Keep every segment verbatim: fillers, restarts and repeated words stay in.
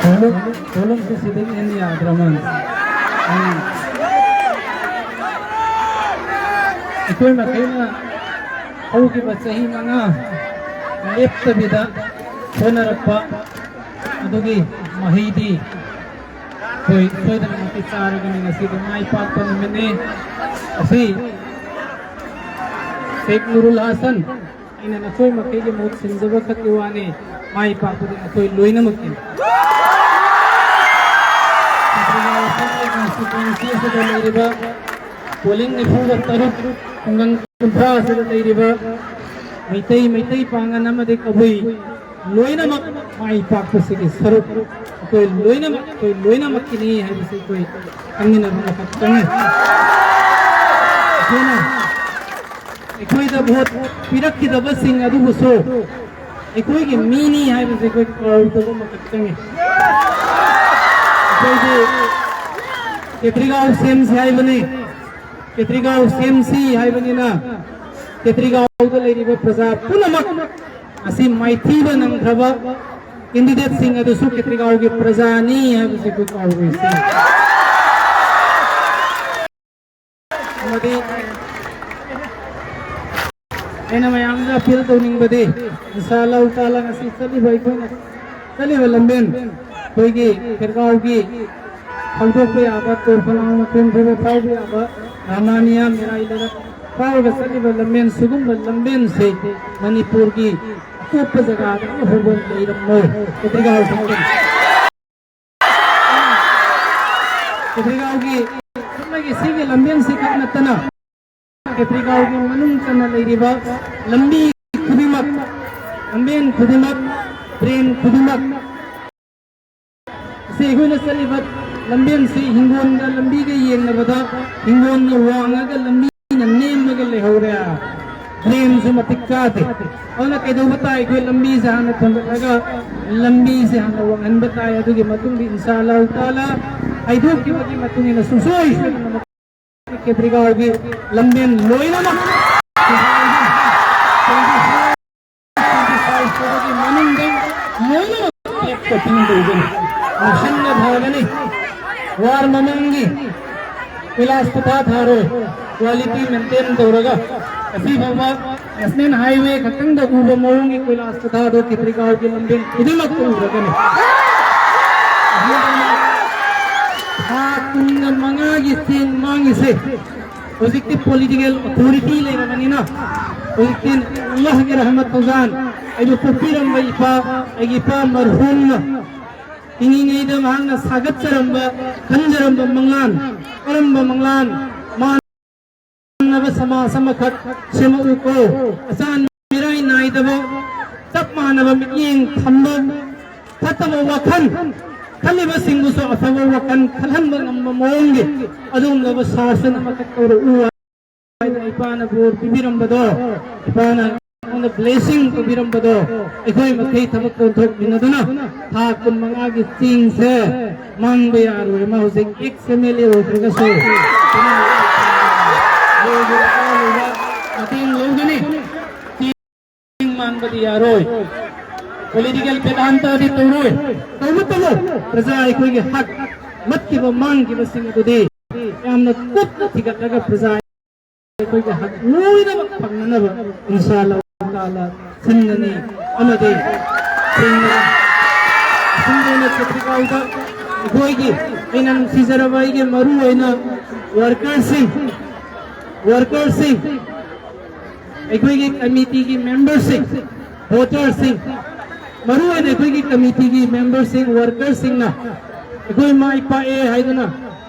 ꯀꯣꯂꯨꯝ, ꯀꯣꯂꯨꯝꯁꯤ seeding and ꯌꯥꯗ꯭ꯔꯃꯜ꯫ ꯑꯩꯈꯣꯏ ꯃꯈꯩꯅ ꯍꯧꯈꯤꯕ ꯆꯍꯤ ꯃꯉꯥ ꯂꯦꯞꯇꯕꯤꯗ ꯍꯣꯠꯅꯔꯛꯄ ꯑꯗꯨꯒꯤ ꯃꯍꯩꯗꯤ ꯑꯩꯈꯣꯏ ꯁꯣꯏꯗꯅꯃꯛꯀꯤ ꯆꯥꯔꯒꯅꯤ꯫ ꯉꯁꯤꯗꯤ ꯃꯥꯏ ꯄꯥꯛꯄ ꯅꯨꯃꯤꯠꯅꯤ꯫ ꯑꯁꯤ ꯁꯦꯈ ꯅꯨꯔꯨꯜ ꯍꯥꯁꯟ, ꯑꯩꯅ ꯅꯈꯣꯏ ꯃꯈꯩꯒꯤ ꯃꯍꯨꯠ ꯁꯤꯟꯖꯕ ꯈꯛꯀꯤ ꯋꯥꯅꯤ, ꯃꯥꯏ ꯄꯥꯛꯄꯗꯤ ꯅꯈꯣꯏ ꯂꯣꯏꯅꯃꯛꯀꯤꯅꯤ꯫ ꯀꯣꯟꯁꯇꯤꯇ꯭ꯋꯦꯟꯁꯤ ꯑꯁꯤꯗ ꯂꯩꯔꯤꯕ ꯄꯣꯂꯤꯡ ꯅꯤꯐꯨꯒ ꯇꯔꯨꯛ, ꯈꯨꯡꯒꯪ ꯀꯨꯟꯊ꯭ꯔꯥ ꯑꯁꯤꯗ ꯂꯩꯔꯤꯕ ꯃꯩꯇꯩ, ꯃꯩꯇꯩ ꯄꯥꯉꯟ ꯑꯃꯗꯤ ꯀꯕꯨꯏ ꯂꯣꯏꯅꯃꯛ ꯃꯥꯏ ꯄꯥꯛꯄꯁꯤꯒꯤ ꯁꯔꯨꯛ ꯑꯩꯈꯣꯏ ꯂꯣꯏꯅꯃꯛ, ꯑꯩꯈꯣꯏ ꯂꯣꯏꯅꯃꯛꯀꯤꯅꯤ ꯍꯥꯏꯕꯁꯤ ꯑꯩꯈꯣꯏ ꯈꯪꯃꯤꯟꯅꯕ ꯑꯃꯈꯛ ꯆꯪꯉꯤ꯫ ꯑꯩꯈꯣꯏꯅ, ꯑꯩꯈꯣꯏꯗ ꯚꯣꯠ ꯄꯤꯔꯛꯈꯤꯗꯕꯁꯤꯡ ꯑꯗꯨꯕꯨꯁꯨ ꯑꯩꯈꯣꯏꯒꯤ ꯃꯤꯅꯤ ꯍꯥꯏꯕꯁꯤ ꯑꯩꯈꯣꯏ ꯀꯥꯎꯗꯕ ꯑꯃꯈꯛ ꯆꯪꯉꯤ꯫ ꯑꯩꯈꯣꯏꯗꯤ ꯈꯦꯇ꯭ꯔꯤꯒꯥꯎ ꯁꯦꯝꯁꯤ ꯍꯥꯏꯕꯅꯤ꯫ ꯈꯦꯇ꯭ꯔꯤꯒꯥꯎ ꯁꯦꯝꯁꯤ ꯍꯥꯏꯕꯅꯤꯅ ꯈꯦꯇ꯭ꯔꯤꯒꯥꯎꯗ ꯂꯩꯔꯤꯕ ꯄ꯭ꯔꯖꯥ ꯄꯨꯝꯅꯃꯛ ꯑꯁꯤ ꯃꯥꯏꯊꯤꯕ ꯅꯪꯈ꯭ꯔꯕ ꯀꯦꯟꯗꯤꯗꯦꯠꯁꯤꯡ ꯑꯗꯨꯁꯨ ꯈꯦꯇ꯭ꯔꯤꯒꯥꯎꯒꯤ ꯄ꯭ꯔꯖꯥꯅꯤ ꯍꯥꯏꯕꯁꯤ ꯑꯩꯈꯣꯏ ꯀꯥꯎꯔꯣꯏꯁꯤ꯫ ꯑꯃꯗꯤ ꯑꯩꯅ ꯃꯌꯥꯝꯗ ꯑꯄꯤꯜ ꯇꯧꯅꯤꯡꯕꯗꯤ, ꯏꯟꯁꯥ ꯑꯜꯂꯥꯍꯨ ꯇꯥꯂꯥ, ꯉꯁꯤ ꯆꯠꯂꯤꯕ ꯑꯩꯈꯣꯏꯅ ꯆꯠꯂꯤꯕ ꯂꯝꯕꯦꯟ, ꯑꯩꯈꯣꯏꯒꯤ ꯈꯦꯔꯒꯥꯎꯒꯤ ꯐꯥꯎꯗꯣꯛꯄ ꯌꯥꯕ, ꯇꯣꯔ ꯈꯣꯡꯅꯥꯡ ꯃꯈꯣꯡ ꯐꯥꯎꯕ ꯐꯥꯎꯕ ꯌꯥꯕ, ꯔꯍꯃꯥꯅꯤꯌꯥ, ꯃꯤꯔꯥꯏ ꯂꯩꯔꯛ ꯐꯥꯎꯔꯒ ꯆꯠꯂꯤꯕ ꯂꯝꯕꯦꯟ, ꯁꯤꯒꯨꯝꯕ ꯂꯝꯕꯦꯟꯁꯦ ꯃꯅꯤꯄꯨꯔꯒꯤ ꯑꯇꯣꯞꯄ ꯖꯒꯥꯗ ꯑꯃꯐꯥꯎꯕ ꯂꯩꯔꯝꯃꯣꯏ꯫ ꯈꯦꯇ꯭ꯔꯤꯒꯥꯎ ꯈꯛꯇꯅꯤ꯫ ꯈꯦꯇ꯭ꯔꯤꯒꯥꯎꯒꯤ ꯆꯨꯝꯅꯒꯤ ꯁꯤꯒꯤ ꯂꯝꯕꯦꯟꯁꯤ ꯈꯛ ꯅꯠꯇꯅ ꯈꯦꯇ꯭ꯔꯤꯒꯥꯎꯒꯤ ꯃꯅꯨꯡ ꯆꯟꯅ ꯂꯩꯔꯤꯕ ꯂꯝꯕꯤ ꯈꯨꯗꯤꯡꯃꯛ, ꯂꯝꯕꯦꯟ ꯈꯨꯗꯤꯡꯃꯛ, ꯗ꯭ꯔꯦꯟ ꯈꯨꯗꯤꯡꯃꯛ, ꯑꯁꯤ ꯑꯩꯈꯣꯏꯅ ꯆꯠꯂꯤꯕ ꯂꯝꯕꯦꯟꯁꯤ ꯍꯤꯡꯒꯣꯜꯒ ꯂꯝꯕꯤꯒ ꯌꯦꯡꯅꯕꯗ ꯍꯤꯡꯒꯣꯜꯅ ꯋꯥꯡꯉꯒ ꯂꯝꯕꯤꯅ ꯅꯦꯝꯃꯒ ꯂꯩꯍꯧꯔꯦ꯫ ꯗ꯭ꯔꯦꯟꯁꯨ ꯃꯇꯤꯛ ꯆꯥꯗꯦ꯫ ꯑꯗꯨꯅ ꯀꯩꯗꯧꯕ ꯇꯥꯏ? ꯑꯩꯈꯣꯏ ꯂꯝꯕꯤꯁꯦ ꯍꯥꯟꯅ ꯊꯣꯟꯒꯠꯂꯒ ꯂꯝꯕꯤꯁꯦ ꯍꯥꯟꯅ ꯋꯥꯡꯍꯟꯕ ꯇꯥꯏ꯫ ꯑꯗꯨꯒꯤ ꯃꯇꯨꯡꯗ ꯏꯟꯁꯥ ꯑꯜꯂꯥꯍꯨ ꯇꯥꯂꯥ ꯍꯥꯏꯗꯣꯛꯈꯤꯕꯒꯤ ꯃꯇꯨꯡ ꯏꯟꯅ ꯁꯨꯡꯁꯣꯏ ꯁꯣꯏꯗꯅꯃꯛ ꯈꯦꯇ꯭ꯔꯤꯒꯥꯎꯒꯤ ꯂꯝꯕꯦꯟ ꯂꯣꯏꯅꯃꯛ ꯇ꯭ꯋꯦꯟꯇꯤ ꯐꯥꯏꯚ ꯁꯨꯕꯒꯤ ꯃꯅꯨꯡꯗ ꯂꯣꯏꯅꯃꯛ ꯕ꯭ꯂꯦꯛ ꯇꯣꯞꯄꯤꯡ ꯇꯧꯒꯅꯤ꯫ ꯂꯧꯁꯤꯟꯕ ꯊꯥꯒꯅꯤ꯫ ꯋꯥꯔ ꯃꯃꯥꯡꯒꯤ ꯀꯣꯏꯂꯥꯁ ꯈꯨꯊꯥ ꯊꯥꯔꯣꯏ, ꯀ꯭ꯋꯥꯂꯤꯇꯤ ꯃꯦꯟꯇꯦꯟ ꯇꯧꯔꯒ ꯉꯁꯤ ꯐꯥꯎꯕ ꯅꯦꯁꯅꯦꯜ ꯍꯥꯏꯋꯦ ꯈꯛꯇꯪꯗ ꯎꯕ ꯃꯑꯣꯡꯒꯤ ꯀꯣꯏꯂꯥꯁ ꯈꯨꯊꯥꯗꯣ ꯈꯦꯇ꯭ꯔꯤꯒꯥꯎꯒꯤ ꯂꯝꯕꯦꯟ ꯈꯨꯗꯤꯡꯃꯛꯇ ꯎꯔꯒꯅꯤ꯫ ꯊꯥ ꯀꯨꯟꯒ ꯃꯉꯥꯒꯤ ꯆꯦꯡ ꯃꯥꯡꯉꯤꯁꯦ ꯍꯧꯖꯤꯛꯇꯤ ꯄꯣꯂꯤꯇꯤꯀꯦꯜ ꯑꯣꯊꯣꯔꯤꯇꯤ ꯂꯩꯔꯕꯅꯤꯅ, ꯍꯧꯖꯤꯛꯇꯤ ꯑꯜꯂꯥꯍꯒꯤ ꯔꯍꯃꯠ ꯊꯧꯖꯥꯟ, ꯑꯩꯕꯨ ꯄꯣꯛꯄꯤꯔꯝꯕ ꯏꯄꯥ, ꯑꯩꯒꯤ ꯏꯄꯥ ꯃꯔꯍꯨꯝꯅ ꯍꯤꯡꯉꯤꯉꯩꯗ ꯃꯍꯥꯛꯅ ꯁꯥꯒꯠꯆꯔꯝꯕ, ꯈꯟꯖꯔꯝꯕ ꯃꯪꯂꯥꯟ, ꯀꯔꯝꯕ ꯃꯪꯂꯥꯟ? ꯃꯥꯟꯅꯕ ꯁꯃꯥꯖ ꯑꯃꯈꯛ ꯁꯦꯝꯃꯛꯎꯀꯣ꯫ ꯑꯆꯥꯟ ꯃꯤꯔꯥꯏ ꯅꯥꯏꯗꯕ, ꯆꯞ ꯃꯥꯟꯅꯕ ꯃꯤꯠꯌꯦꯡ ꯊꯝꯕ, ꯐꯠꯇꯕ ꯋꯥꯈꯜ ꯈꯜꯂꯤꯕꯁꯤꯡꯕꯨꯁꯨ ꯑꯐꯕ ꯋꯥꯈꯜ ꯈꯜꯍꯟꯕ ꯉꯝꯕ ꯃꯑꯣꯡꯒꯤ ꯑꯗꯨꯒꯨꯝꯂꯕ ꯁꯥꯁꯟ ꯑꯃꯈꯛ ꯇꯧꯔꯛꯎ ꯍꯥꯏꯗꯅ ꯏꯄꯥꯅ ꯕꯣꯔ ꯄꯤꯕꯤꯔꯝꯕꯗꯣ, ꯏꯄꯥꯅ ꯑꯩꯉꯣꯟꯗ ꯕ꯭ꯂꯦꯁꯤꯡ ꯄꯤꯕꯤꯔꯝꯕꯗꯣ, ꯑꯩꯈꯣꯏ ꯃꯈꯩ ꯊꯕꯛ ꯇꯧꯊꯣꯛꯃꯤꯟꯅꯗꯨꯅ ꯊꯥ ꯀꯨꯟ ꯃꯉꯥꯒꯤ ꯆꯤꯡꯁꯦ ꯃꯥꯡꯕ ꯌꯥꯔꯣꯏ꯫ ꯃꯥ ꯍꯧꯖꯤꯛ ꯑꯦꯛꯁ ꯑꯦꯝ ꯑꯦꯜ ꯑꯦ ꯑꯣꯏꯈ꯭ꯔꯒꯁꯨ ꯃꯇꯦꯡ ꯂꯧꯒꯅꯤ꯫ ꯃꯥꯡꯕꯗꯤ ꯌꯥꯔꯣꯏ꯫ ꯄꯣꯂꯤꯇꯤꯀꯦꯜ ꯕꯦꯗꯥꯟꯇꯗꯤ ꯇꯧꯔꯣꯏ꯫ ꯇꯧꯕꯇꯕꯨ ꯄ꯭ꯔꯖꯥ ꯑꯩꯈꯣꯏꯒꯤ ꯍꯛ ꯃꯠꯈꯤꯕ ꯃꯥꯡꯈꯤꯕꯁꯤꯡ ꯑꯗꯨꯗꯤ ꯌꯥꯝꯅ ꯀꯨꯞꯅ ꯊꯤꯒꯠꯂꯒ ꯄ꯭ꯔꯖꯥ ꯑꯩꯈꯣꯏꯒꯤ ꯍꯛ ꯂꯣꯏꯅꯃꯛ ꯐꯪꯅꯅꯕ ꯏꯟꯁꯥ ꯑꯜꯂꯥꯍ ꯇꯥꯂꯥ ꯁꯤꯟꯒꯅꯤ꯫ ꯑꯃꯗꯤ ꯁꯤꯟꯒꯅꯤ꯫ ꯑꯁꯨꯝꯗꯧꯅ ꯈꯦꯇ꯭ꯔꯤꯒꯥꯎꯗ ꯑꯩꯈꯣꯏꯒꯤ ꯑꯩꯅ ꯅꯨꯡꯁꯤꯖꯔꯕ ꯑꯩꯒꯤ ꯃꯔꯨ ꯑꯣꯏꯅ ꯋꯥꯔꯀꯔꯁꯤꯡ, ꯋꯥꯔꯀꯔꯁꯤꯡ, ꯑꯩꯈꯣꯏꯒꯤ ꯀꯃꯤꯇꯤꯒꯤ ꯃꯦꯝꯕꯔꯁꯤꯡ, ꯚꯣꯇꯔꯁꯤꯡ, ꯃꯔꯨ ꯑꯣꯏꯅ ꯑꯩꯈꯣꯏꯒꯤ ꯀꯃꯤꯇꯤꯒꯤ ꯃꯦꯝꯕꯔꯁꯤꯡ, ꯋꯥꯔꯀꯔꯁꯤꯡꯅ ꯑꯩꯈꯣꯏ ꯃꯥꯏ ꯄꯥꯛꯑꯦ ꯍꯥꯏꯗꯨꯅ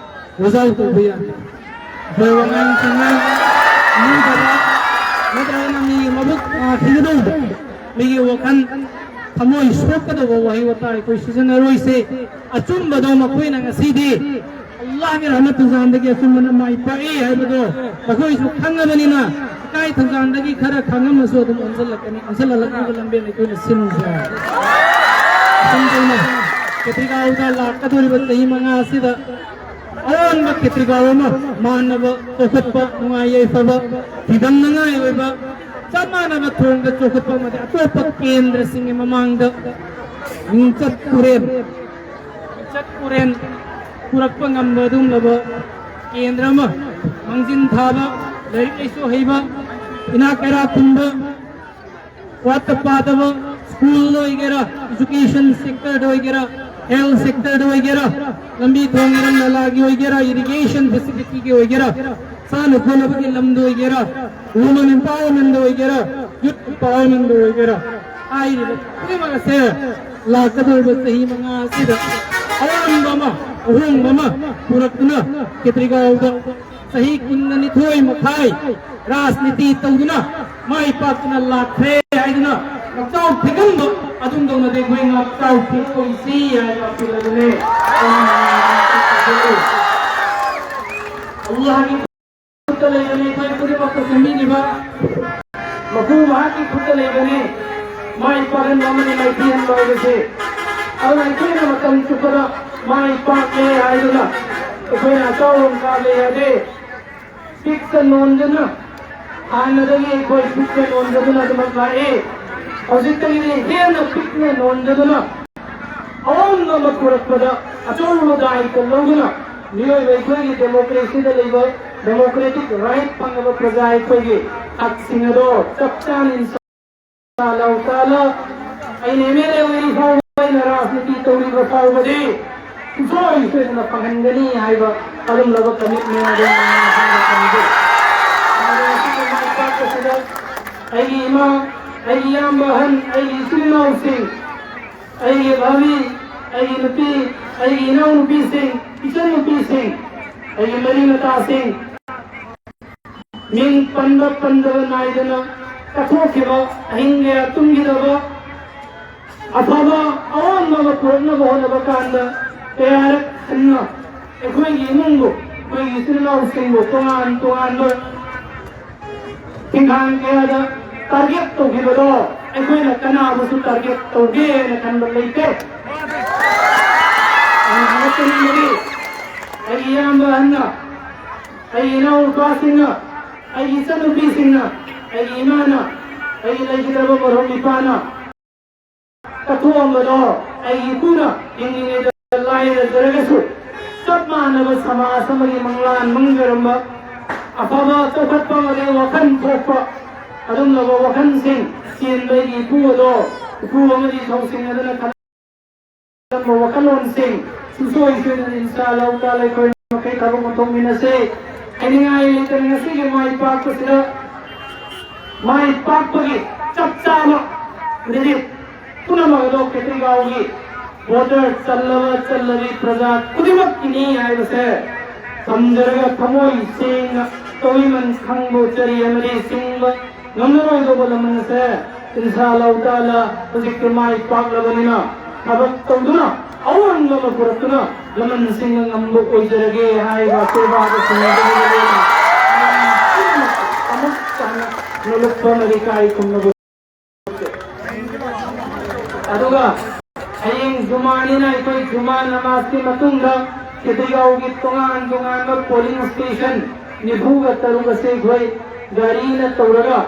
ꯋꯥꯖꯥꯎ ꯇꯧꯕ ꯌꯥꯗꯦ꯫ ꯑꯩꯈꯣꯏ ꯋꯥꯉꯥꯡ ꯁꯉꯥꯡ ꯃꯤꯗꯕ ꯅꯠꯇ꯭ꯔꯒꯅ ꯃꯤꯒꯤ ꯃꯕꯨꯛ ꯅꯥꯈꯤꯒꯗꯧꯕ, ꯃꯤꯒꯤ ꯋꯥꯈꯜ ꯊꯃꯣꯏ ꯁꯣꯛꯀꯗꯧꯕ ꯋꯥꯍꯩ ꯋꯥꯇꯥ ꯑꯩꯈꯣꯏ ꯁꯤꯖꯤꯟꯅꯔꯣꯏꯁꯦ꯫ ꯑꯆꯨꯝꯕꯗꯣ ꯃꯈꯣꯏꯅ ꯉꯁꯤꯗꯤ ꯑꯜꯂꯥꯍꯒꯤ ꯔꯍꯃꯠ ꯊꯧꯖꯥꯟꯗꯒꯤ ꯑꯆꯨꯝꯕꯅ ꯃꯥꯏ ꯄꯥꯛꯏ ꯍꯥꯏꯕꯗꯣ ꯃꯈꯣꯏꯁꯨ ꯈꯪꯉꯕꯅꯤꯅ, ꯏꯀꯥꯏ ꯊꯧꯖꯥꯟꯗꯒꯤ ꯈꯔ ꯈꯪꯉꯝꯃꯁꯨ ꯑꯗꯨꯝ ꯑꯣꯟꯁꯤꯜꯂꯛꯀꯅꯤ꯫ ꯑꯣꯟꯁꯤꯜꯍꯜꯂꯛꯅꯕ ꯂꯝꯕꯦꯟ ꯑꯩꯈꯣꯏꯅ ꯁꯤꯟꯁꯦ꯫ ꯑꯁꯨꯝ ꯇꯧꯅ ꯈꯦꯇ꯭ꯔꯤꯒꯥꯎꯗ ꯂꯥꯛꯀꯗꯧꯔꯤꯕ ꯆꯍꯤ ꯃꯉꯥ ꯑꯁꯤꯗ ꯑꯑꯣꯟꯕ ꯈꯦꯇ꯭ꯔꯤꯒꯥꯎ ꯑꯃ ꯃꯥꯟꯅꯕ, ꯆꯥꯎꯈꯠꯄ, ꯅꯨꯡꯉꯥꯏ ꯌꯥꯏꯐꯕ, ꯐꯤꯗꯝꯅꯉꯥꯏ ꯑꯣꯏꯕ, ꯆꯞ ꯃꯥꯟꯅꯕ ꯊꯣꯡꯗ ꯆꯥꯎꯈꯠꯄ ꯑꯃꯗꯤ ꯑꯇꯣꯞꯄ ꯀꯦꯟꯗ꯭ꯔꯁꯤꯡꯒꯤ ꯃꯃꯥꯡꯗ ꯃꯤꯡꯆꯠ ꯇꯨꯔꯦꯜ ꯆꯠ ꯄꯨꯔꯦꯟ ꯄꯨꯔꯛꯄ ꯉꯝꯕ ꯑꯗꯨꯒꯨꯝꯂꯕ ꯀꯦꯟꯗ꯭ꯔ ꯑꯃ, ꯃꯥꯡꯖꯤꯟ ꯊꯥꯕ, ꯂꯥꯏꯔꯤꯛ ꯂꯥꯏꯁꯨ ꯍꯩꯕ, ꯏꯅꯥꯛ ꯀꯩꯔꯥꯛ ꯈꯨꯟꯕ, ꯋꯥꯠꯇ ꯄꯥꯗꯕ, ꯁ꯭ꯀꯨꯜꯗ ꯑꯣꯏꯒꯦꯔꯥ, ꯏꯖꯨꯀꯦꯁꯟ ꯁꯦꯛꯇꯔꯗ ꯑꯣꯏꯒꯦꯔꯥ, ꯍꯦꯜꯊ ꯁꯦꯛꯇꯔꯗ ꯑꯣꯏꯒꯦꯔꯥ, ꯂꯝꯕꯤ ꯊꯣꯡ ꯏꯔꯝ ꯅꯂꯥꯒꯤ ꯑꯣꯏꯒꯦꯔꯥ, ꯏꯔꯤꯒꯦꯁꯟ ꯐꯦꯁꯤꯂꯤꯇꯤꯒꯤ ꯑꯣꯏꯒꯦꯔꯥ, ꯁꯥꯟꯅ ꯈꯣꯠꯅꯕꯒꯤ ꯂꯝꯗ ꯑꯣꯏꯒꯦꯔꯥ, ꯋꯨꯃꯦꯟ ꯑꯦꯝꯄꯥꯋꯔꯃꯦꯟꯗ ꯑꯣꯏꯒꯦꯔꯥ, ꯌꯨꯠ ꯑꯦꯝꯄꯥꯋꯔꯃꯦꯟꯗ ꯑꯣꯏꯒꯦꯔꯥ, ꯍꯥꯏꯔꯤꯕ ꯈꯨꯗꯤꯡꯃꯛ ꯑꯁꯦ ꯂꯥꯛꯀꯗꯧꯔꯤꯕ ꯆꯍꯤ ꯃꯉꯥ ꯑꯁꯤꯗ ꯑꯑꯣꯟꯕ ꯑꯃ, ꯑꯍꯣꯡꯕ ꯑꯃ ꯄꯨꯔꯛꯇꯨꯅ ꯈꯦꯇ꯭ꯔꯤꯒꯥꯎꯗ ꯆꯍꯤ ꯀꯨꯟꯒ ꯅꯤꯊꯣꯏ ꯃꯈꯥꯏ ꯔꯥꯖꯅꯤꯇꯤ ꯇꯧꯗꯨꯅ ꯃꯥꯏ ꯄꯥꯛꯇꯨꯅ ꯂꯥꯛꯈ꯭ꯔꯦ ꯍꯥꯏꯗꯨꯅ ꯉꯥꯛꯆꯥꯎ ꯊꯦꯛꯍꯟꯕ ꯑꯗꯨꯝ ꯇꯧꯅꯗꯦ꯫ ꯑꯩꯈꯣꯏ ꯉꯥꯛꯆꯥꯎ ꯊꯦꯛꯑꯣꯏꯁꯤ ꯍꯥꯏꯕ ꯑꯄꯤꯜ ꯑꯗꯨꯅꯦ꯫ ꯑꯜꯂꯥꯍꯒꯤ ꯈꯨꯠꯇ ꯂꯩꯕꯅꯤ ꯑꯩꯈꯣꯏ ꯈꯨꯗꯤꯡꯃꯛꯇ ꯁꯦꯝꯕꯤꯔꯤꯕ꯫ ꯃꯄꯨ ꯃꯍꯥꯛꯀꯤ ꯈꯨꯠꯇ ꯂꯩꯕꯅꯤ ꯃꯥꯏ ꯄꯥꯛꯍꯟꯕ ꯑꯃꯗꯤ ꯃꯥꯏꯊꯤꯍꯟꯕ ꯍꯥꯏꯕꯁꯦ꯫ ꯑꯗꯨꯅ ꯑꯩꯈꯣꯏꯅ ꯃꯇꯝ ꯆꯨꯞꯄꯗ ꯃꯥꯏ ꯄꯥꯛꯂꯦ ꯍꯥꯏꯗꯨꯅ ꯑꯩꯈꯣꯏꯅ ꯑꯆꯧꯕ ꯑꯃ ꯀꯥꯕ ꯌꯥꯗꯦ꯫ ꯄꯤꯛꯇ ꯅꯣꯟꯗꯨꯅ ꯍꯥꯟꯅꯗꯒꯤ ꯑꯩꯈꯣꯏ ꯄꯤꯛꯇ ꯅꯣꯟꯖꯗꯨꯅ ꯑꯗꯨꯃꯛ ꯂꯥꯛꯏ꯫ ꯍꯧꯖꯤꯛꯇꯒꯤꯗꯤ ꯍꯦꯟꯅ ꯄꯤꯛꯅ ꯅꯣꯟꯖꯗꯨꯅ ꯑꯑꯣꯟꯕ ꯑꯃ ꯄꯨꯔꯛꯄꯗ ꯑꯆꯧꯕ ꯗꯥꯏꯇ ꯂꯧꯗꯨꯅ ꯃꯤꯑꯣꯏꯕ ꯑꯩꯈꯣꯏꯒꯤ ꯗꯦꯃꯣꯀ꯭ꯔꯦꯁꯤꯗ ꯂꯩꯕ ꯗꯦꯃꯣꯀ꯭ꯔꯦꯇꯤꯛ ꯔꯥꯏꯠ ꯐꯪꯉꯕ ꯄ꯭ꯔꯖꯥ ꯑꯩꯈꯣꯏꯒꯤ ꯍꯛꯁꯤꯡ ꯑꯗꯣ ꯆꯞ ꯆꯥꯅ ꯏꯟꯁꯥꯟ ꯑꯜꯂꯥꯍꯨ ꯇꯥꯂꯥ ꯑꯩꯅ ꯑꯦꯝ ꯑꯦꯜ ꯑꯦ ꯑꯣꯏꯔꯤ ꯐꯥꯎꯕ ꯑꯩꯅ ꯔꯥꯖꯅꯤꯇꯤ ꯇꯧꯔꯤꯕ ꯐꯥꯎꯕꯗꯤ ꯁꯨꯡꯁꯣꯏ ꯁꯣꯏꯗꯅ ꯐꯪꯍꯟꯒꯅꯤ ꯍꯥꯏꯕ ꯑꯗꯨꯝꯂꯕ ꯀꯃꯤꯠꯃꯦꯟ ꯑꯗꯨ ꯃꯌꯥꯝꯅ ꯈꯪꯕ ꯊꯝꯖꯩ꯫ ꯑꯃꯗꯤ ꯉꯁꯤꯒꯤ ꯃꯥꯏ ꯄꯥꯛꯄꯁꯤꯗ ꯑꯩꯒꯤ ꯏꯃꯥ, ꯑꯩꯒꯤ ꯏꯌꯥꯝꯕ ꯑꯍꯟ, ꯑꯩꯒꯤ ꯏꯆꯤꯜ ꯏꯅꯥꯎꯁꯤꯡ, ꯑꯩꯒꯤ ꯚꯥꯕꯤ, ꯑꯩꯒꯤ ꯅꯨꯄꯤ, ꯑꯩꯒꯤ ꯏꯅꯥꯎꯅꯨꯄꯤꯁꯤꯡ, ꯏꯆꯟꯅꯨꯄꯤꯁꯤꯡ, ꯑꯩꯒꯤ ꯃꯔꯤ ꯃꯇꯥꯁꯤꯡ ꯃꯤꯡ ꯄꯟꯕ ꯄꯟꯗꯕ ꯅꯥꯏꯗꯅ ꯀꯠꯊꯣꯛꯈꯤꯕ, ꯑꯍꯤꯡ ꯀꯌꯥ ꯇꯨꯝꯈꯤꯗꯕ, ꯑꯐꯕ ꯑꯑꯣꯟꯕ ꯑꯃ ꯄꯨꯔꯛꯅꯕ ꯍꯣꯠꯅꯕ ꯀꯥꯟꯗ ꯀꯌꯥꯔꯛ ꯍꯟꯅ ꯑꯩꯈꯣꯏꯒꯤ ꯏꯃꯨꯡꯕꯨ, ꯑꯩꯈꯣꯏꯒꯤ ꯏꯆꯤꯜ ꯏꯅꯥꯎꯁꯤꯡꯕꯨ ꯇꯣꯉꯥꯟ ꯇꯣꯉꯥꯟꯕ ꯈꯤꯡꯈꯥꯡ ꯀꯌꯥꯗ ꯇꯥꯔꯒꯦꯠ ꯇꯧꯈꯤꯕꯗꯣ ꯑꯩꯈꯣꯏꯅ ꯀꯅꯥꯕꯨꯁꯨ ꯇꯥꯔꯒꯦꯠ ꯇꯧꯒꯦ ꯍꯥꯏꯅ ꯈꯟꯕ ꯂꯩꯇꯦ꯫ ꯑꯩꯅ ꯍꯥꯏꯖꯅꯤꯡꯕꯗꯤ ꯑꯩꯒꯤ ꯏꯌꯥꯝꯕ ꯑꯍꯟꯅ, ꯑꯩꯒꯤ ꯏꯅꯥꯎꯅꯨꯄꯥꯁꯤꯡꯅ, ꯑꯩꯒꯤ ꯏꯆꯟꯅꯨꯄꯤꯁꯤꯡꯅ, ꯑꯩꯒꯤ ꯏꯃꯥꯅ, ꯑꯩꯒꯤ ꯂꯩꯈꯤꯗ꯭ꯔꯕ ꯃꯔꯨꯞ ꯃꯄꯥꯅ ꯀꯠꯊꯣꯛꯑꯝꯕꯗꯣ ꯑꯩꯒꯤ ꯏꯄꯨꯅ ꯍꯤꯡꯂꯤꯉꯩꯗ ꯂꯥꯏꯔꯖꯔꯒꯁꯨ ꯆꯞ ꯃꯥꯟꯅꯕ ꯁꯃꯥꯖ ꯑꯃꯒꯤ ꯃꯪꯂꯥꯟ ꯃꯪꯖꯔꯝꯕ, ꯑꯐꯕ ꯆꯥꯎꯈꯠꯄ ꯑꯃꯗꯤ ꯋꯥꯈꯜ ꯊꯣꯛꯄ ꯑꯗꯨꯒꯨꯝꯂꯕ ꯋꯥꯈꯜꯁꯤꯡ ꯆꯦꯟꯕꯒꯤ ꯏꯄꯨ ꯑꯗꯣ, ꯏꯄꯨ ꯑꯃꯗꯤ ꯊꯧꯁꯤꯡ ꯑꯗꯨꯅ ꯈꯟ- ꯀꯔꯝꯕ ꯋꯥꯈꯜꯂꯣꯟꯁꯤꯡ ꯁꯨꯡꯁꯣꯏ ꯁꯣꯏꯗꯅ ꯏꯟꯁꯥ ꯑꯜꯂꯥꯍꯨ ꯇꯥꯂꯥ ꯑꯩꯈꯣꯏ ꯃꯈꯩ ꯊꯕꯛ ꯑꯣꯟꯊꯣꯛꯃꯤꯟꯅꯁꯤ꯫ ꯍꯥꯏꯅꯤꯡꯉꯥꯏ ꯂꯩꯇꯅ ꯉꯁꯤꯒꯤ ꯃꯥꯏ ꯄꯥꯛꯄꯁꯤꯗ ꯃꯥꯏ ꯄꯥꯛꯄꯒꯤ ꯆꯞ ꯆꯥꯕ ꯔꯤꯂꯤꯐ ꯄꯨꯝꯅꯃꯛ ꯑꯗꯣ ꯈꯦꯇ꯭ꯔꯤꯒꯥꯎꯒꯤ ꯚꯣꯇꯔ ꯆꯜꯂꯕ ꯆꯜꯂꯕꯤ ꯄ꯭ꯔꯖꯥ ꯈꯨꯗꯤꯡꯃꯛꯀꯤꯅꯤ ꯍꯥꯏꯕꯁꯦ ꯊꯝꯖꯔꯒ ꯊꯃꯣꯏ ꯁꯦꯡꯅ ꯇꯧꯏꯃꯟ ꯈꯪꯕ ꯆꯔꯤ ꯑꯃꯗꯤ ꯁꯤꯡꯕ ꯉꯝꯅꯔꯣꯏꯗꯧꯕ ꯂꯃꯟ ꯑꯁꯦ ꯏꯟꯁꯥ ꯑꯜꯂꯥꯍꯨ ꯇꯥꯂꯥ ꯍꯧꯖꯤꯛꯇꯤ ꯃꯥꯏ ꯄꯥꯛꯂꯕꯅꯤꯅ ꯊꯕꯛ ꯇꯧꯗꯨꯅ ꯑꯋꯥꯡꯕ ꯑꯃ ꯄꯨꯔꯛꯇꯨꯅ ꯂꯃꯟꯁꯤꯡꯅ ꯉꯝꯕ ꯑꯣꯏꯖꯔꯒꯦ ꯍꯥꯏꯕ ꯑꯁꯦꯕꯥꯗ ꯁꯤꯡꯅꯖꯔꯒ ꯑꯃꯨꯛ ꯍꯟꯅ ꯅꯣꯂꯨꯛꯄ ꯑꯃꯗꯤ ꯏꯀꯥꯏ ꯈꯨꯝꯅꯕ ꯑꯗꯨꯒ ꯍꯌꯦꯡ ꯖꯨꯃꯥꯅꯤꯅ ꯑꯩꯈꯣꯏ ꯖꯨꯃꯥ ꯅꯃꯥꯖꯀꯤ ꯃꯇꯨꯡꯗ ꯈꯦꯇ꯭ꯔꯤꯒꯥꯎꯒꯤ ꯇꯣꯉꯥꯟ ꯇꯣꯉꯥꯟꯕ ꯄꯣꯂꯤꯡ ꯁ꯭ꯇꯦꯁꯟ ꯅꯤꯐꯨꯒ ꯇꯔꯨꯛ ꯑꯁꯤ ꯑꯩꯈꯣꯏ ꯒꯥꯔꯤꯅ ꯇꯧꯔꯒ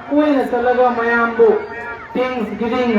ꯀꯣꯏꯅ ꯆꯠꯂꯒ ꯃꯌꯥꯝꯕꯨ ꯊꯦꯡꯁ ꯒꯤꯚꯤꯡ